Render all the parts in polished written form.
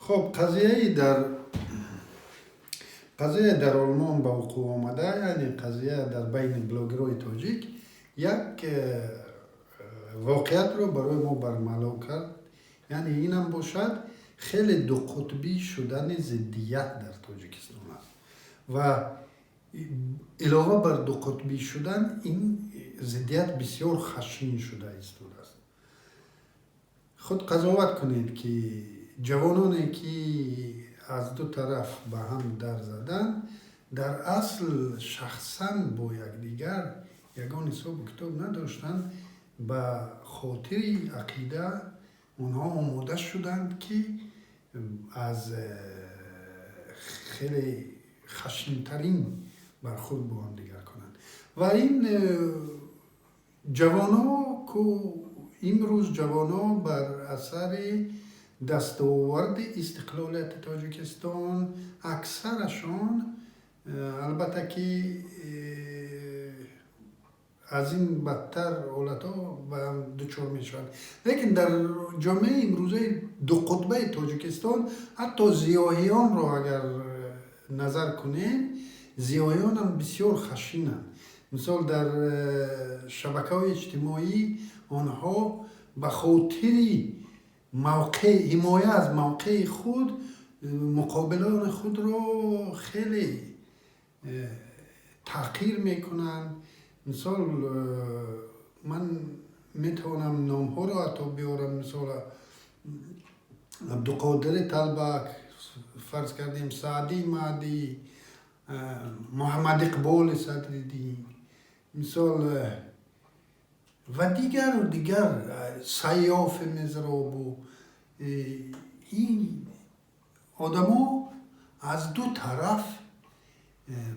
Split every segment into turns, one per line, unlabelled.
Хуб, қазия дар Олмон ба вуқӯъ омада, яъне қазия дар байни блогерҳои тоҷик як воқеатро барои мо бармало кард. Яъне инам бошад, хеле дуқутбӣ шудани зиддият дар Тоҷикистон аст ва илова бар дуқутбӣ шудан, ин зиддият бисёр хашин шуда истодааст. Худ қазоват кунед, ки ҷавононе, ки аз ду тараф ба ҳам дар заданд, дар асл шахсан бо якдигар ягон ҳисобу китоб надоштанд. Ба хотири ақида онҳо омода шуданд, ки аз хеле хашинтарин бархӯрд бо ҳамдигар кунанд. Ва ин ҷавонҳо ку имрӯз ҷавонҳо бар асари дастоварди истиқлолияти Тоҷикистон аксарашон албатта ки аз ин бадтар ҳолатҳо ба ҳам дучор мешаванд, лекин дар ҷомеаи имрӯзаи дуқутбаи Тоҷикистон ҳатто зиёҳиёнро агар назар кунем, зиёҳиёнам бисёр хашинанд. Мисол, дар шабакаҳои иҷтимоӣ онҳо ба хотири мавқеъ, ҳимоя аз мавқеи худ муқобилони худро хеле таҳқир мекунанд. Мисол, ман метавонам номҳоро ҳатто биёрам. Мисол, Абдуқодири Талбак, фарз кардем, Саъдӣ Маъдӣ, Муҳаммад Иқболи Садриддин, мисол, ва дигару дигар, Сайёфи Мизробу. Ин одамо аз ду тараф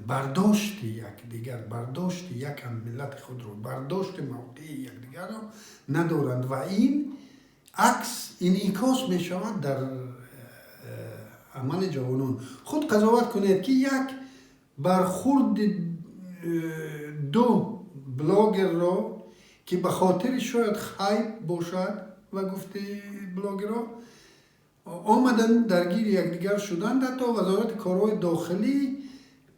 бардошти якдигар, бардошти як ҳаммиллати худро, бардошти мавқеи якдигарро надоранд ва ин акс инъикос мешавад дар амали ҷавонон. Худ қазоват кунед, ки як бархӯрди ду блогерро, ки ба хотири шояд хайп бошад, ва гуфти блогерҳо, омаданд, даргири якдигар шуданд. Ҳатто Вазорати корҳои дохилӣ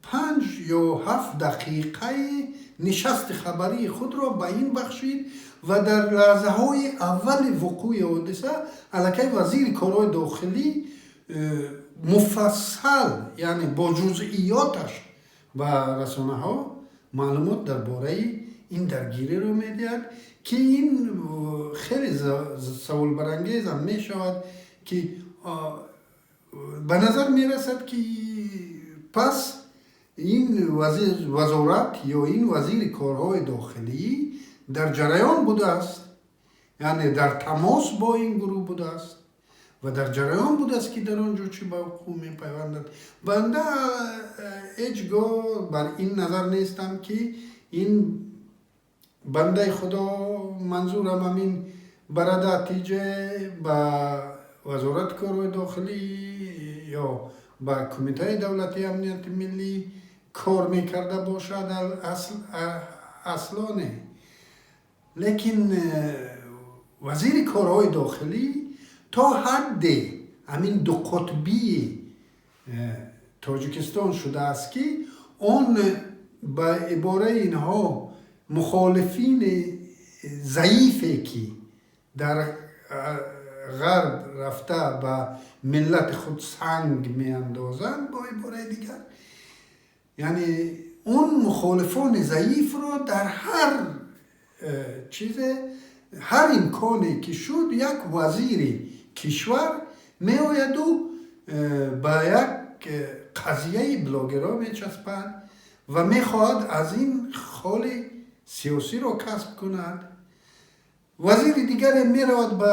5 ё 7 дақиқаи нишасти хабарии худро ба ин бахшид ва дар лаҳзаҳои аввали вуқӯи ҳодиса аллакай вазири корҳои дохилӣ муфассал, яъне бо ҷузъиёташ, ба расонаҳо маълумот дар бораи ин даргириро медиҳад, ки ин хеле саволбарангезам мешавад, ки ба назар мерасад, ки пас ин вазорат ё ин вазири корҳои дохилӣ дар ҷараён будааст, яъне дар тамос бо ин гурӯҳ будааст ва дар ҷараён будааст, ки дар он ҷо чӣ ба вуқӯъ мепайвандад. Банда ҳеҷ гоҳ бар ин назар нестам, ки ин бандаи Худо, манзурам ҳамин Барада Тиҷе, ба Вазорати корҳои дохилӣ ё ба Кумитаи давлатии амнияти миллӣ кор мекарда бошад. Асло не. Лекин вазири корҳои дохилӣ то ҳадде ҳамин дуқутбии Тоҷикистон шудааст, ки он ба ибораи инҳо мухолифини заифе, ки дар ғарб рафта ба миллати худ санг меандозанд, бо ибораи дигар, яъне он мухолифони заифро дар ҳар чизе, ҳар имконе ки шуд, як вазири кишвар меояду ба як қазияи блогерҳо мечаспад ва мехоҳад аз ин холи сиёсиро касб кунад. Вазири дигаре меравад ба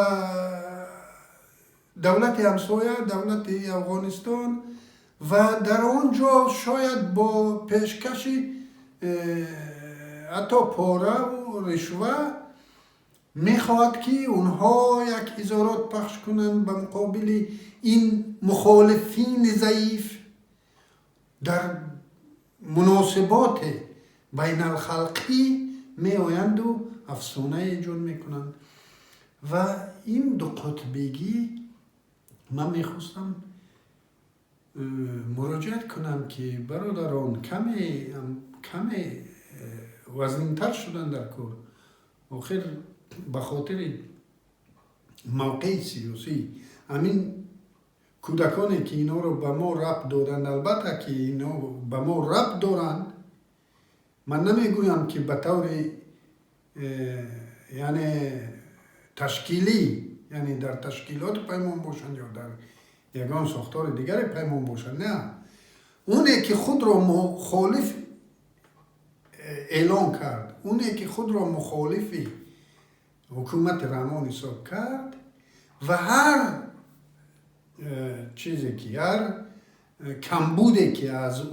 давлати ҳамсоя, давлати Афғонистон, ва дар он ҷо шояд бо пешкаши ҳатто пораву ришва мехоҳад, ки онҳо як изҳорот пахш кунанд ба муқобили ин мухолифини заиф. Дар муносиботи байналхалқӣ меоянду афсона эҷод мекунанд ва ин дуқутбигӣ. Ман мехостам муроҷиат кунам, ки бародарон, каме вазнинтар шудан дар кор. Охир ба хотири мавқеи сиёсӣ ҳамин кӯдаконе, ки инҳоро ба мо рабт доданд, албатта, ки ино ба мо рабт доранд. Ман намегӯям, ки ба таври яъне ташкилӣ, яъне дар ташкилоти Паймон бошанд ё дар ягон сохтори дигаре Паймон бошанд. На, оне ки худро мухолиф эълон кард, оне ки худро мухолифи ҳукумати Раҳмон ҳисоб кард ва ҳар чизе ки, ҳар камбуде ки аз ӯ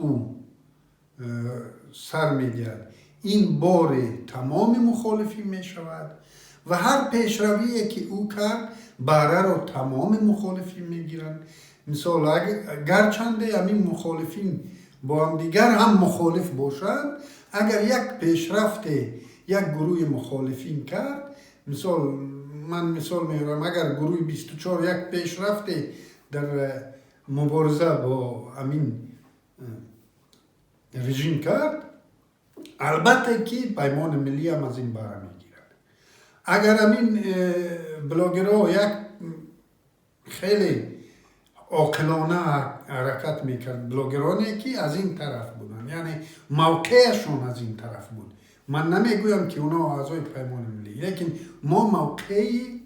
сар медиҳад, ин бори тамоми мухолифин мешавад ва ҳар пешравие ки ӯ кард, баҳраро тамоми мухолифин мегиранд. Мисол, гарчанде ҳамин мухолифин бо ҳамдигар ҳам мухолиф бошанд, агар як пешрафте як гурӯҳи мухолифин кард, мисол, ман мисол меорам, агар гурӯҳи 24 як пешрафте дар мубориза бо ҳамин режим кард, албатта ки Паймони Миллӣ ҳам аз ин баҳра мегирад. Агар ҳамин блогерҳо як хеле оқилона ҳаракат мекард, блогероне ки аз ин тараф буданд, яъне мавқеашон аз ин тараф буд, ман намегӯям, ки онҳо аъзои Паймони Миллӣ, лекин мо мавқеи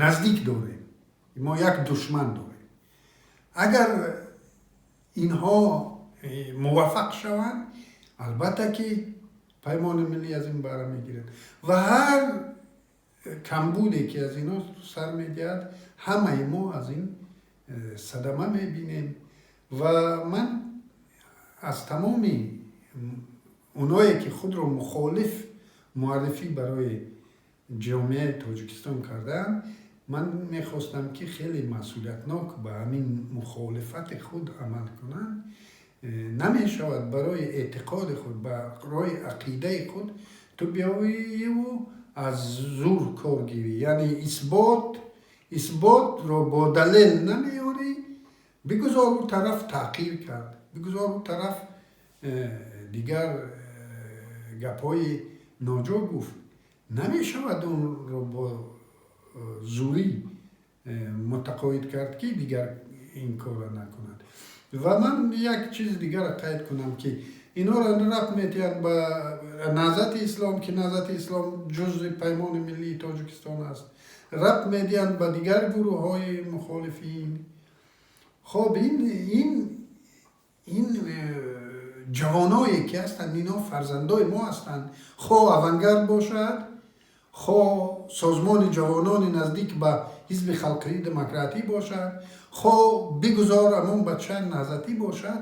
наздик дорем, мо як душман дорем. Агар инҳо муваффақ шаванд, албатта ки Паймони Миллӣ аз ин баҳра мегирад ва ҳар камбуде ки аз инҳо сар медиҳад, ҳамаи мо аз ин садама мебинем. Ва ман аз тамоми оное ки худро мухолиф муаррифӣ барои ҷомеаи Тоҷикистон кардаанд, ман мехостам, ки хеле масъулиятнок ба ҳамин мухолифати худ амал кунанд. Намешавад барои эътиқоди худ, барои ақидаи худ ту биёиву аз зур кор гирӣ, яъне исботро бо далел намеёрӣ. Бигузор ӯ тараф таъқир кард, бигузор ӯ тараф дигар гапҳои ноҷо гуфт, намешавад онро бо зурӣ мутақоид кард, ки дигар ин корро накунад. Ва ман як чизи дигарро қайд кунам, ки инҳоро рабт метиҳанд ба Наҳзати Ислом, ки Наҳзати Ислом ҷузъи Паймони Миллии Тоҷикистон аст, рабт медиҳанд ба дигар гурӯҳҳои мухолифин. Хоб, ин ҷавоное ки ҳастанд, инҳо фарзандои мо ҳастанд, хоҳ Авангард бошад, хоҳ созмони ҷавонони наздик ба Ҳизби Халқии Демократӣ бошад, хоҳ бигузор ҳамон бача наҳзатӣ бошад.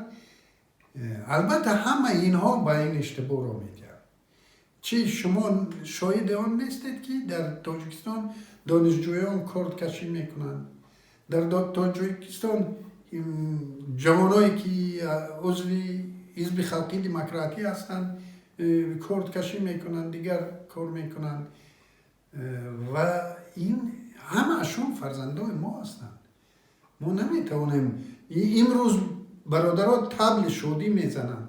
Албатта, ҳамаи инҳо ба ин иштибоҳ роҳ медиҳанд. Чӣ, шумо шоҳиди он нестед, ки дар Тоҷикистон донишҷӯён корткашӣ мекунанд, дар Тоҷикистон ҷавоное ки узви Ҳизби Халқии Демократӣ ҳастанд, корткашӣ мекунанд, дигар кор мекунанд? Ва ин ҳамаашон фарзандои мо ҳастанд. Мо наметавонем. Имрӯз бародаро табли шодӣ мезананд,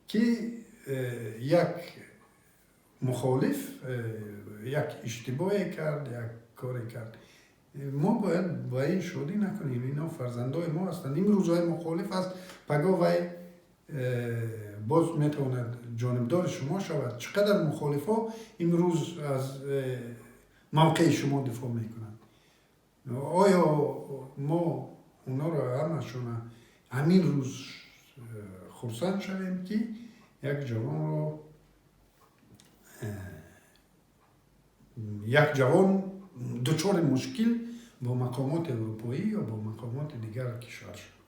ки як мухолиф як иштибоҳе кард, як коре кард. Мо бояд ба ин шодӣ накунем. Ино фарзандои мо ҳастанд. Имрӯз вай мухолиф аст, пагоҳ вай боз метавонад ҷонибдори шумо шавад. Чӣ қадар мухолифҳо имрӯз аз мавқеи шумо дифоъ мекунанд? Оё мо онҳоро ҳамашона ҳамин рӯз хурсанд шавем, ки як ҷавон дучори мушкил бо мақомоти аврупоӣ ё бо мақомоти дигар кишвар шуд?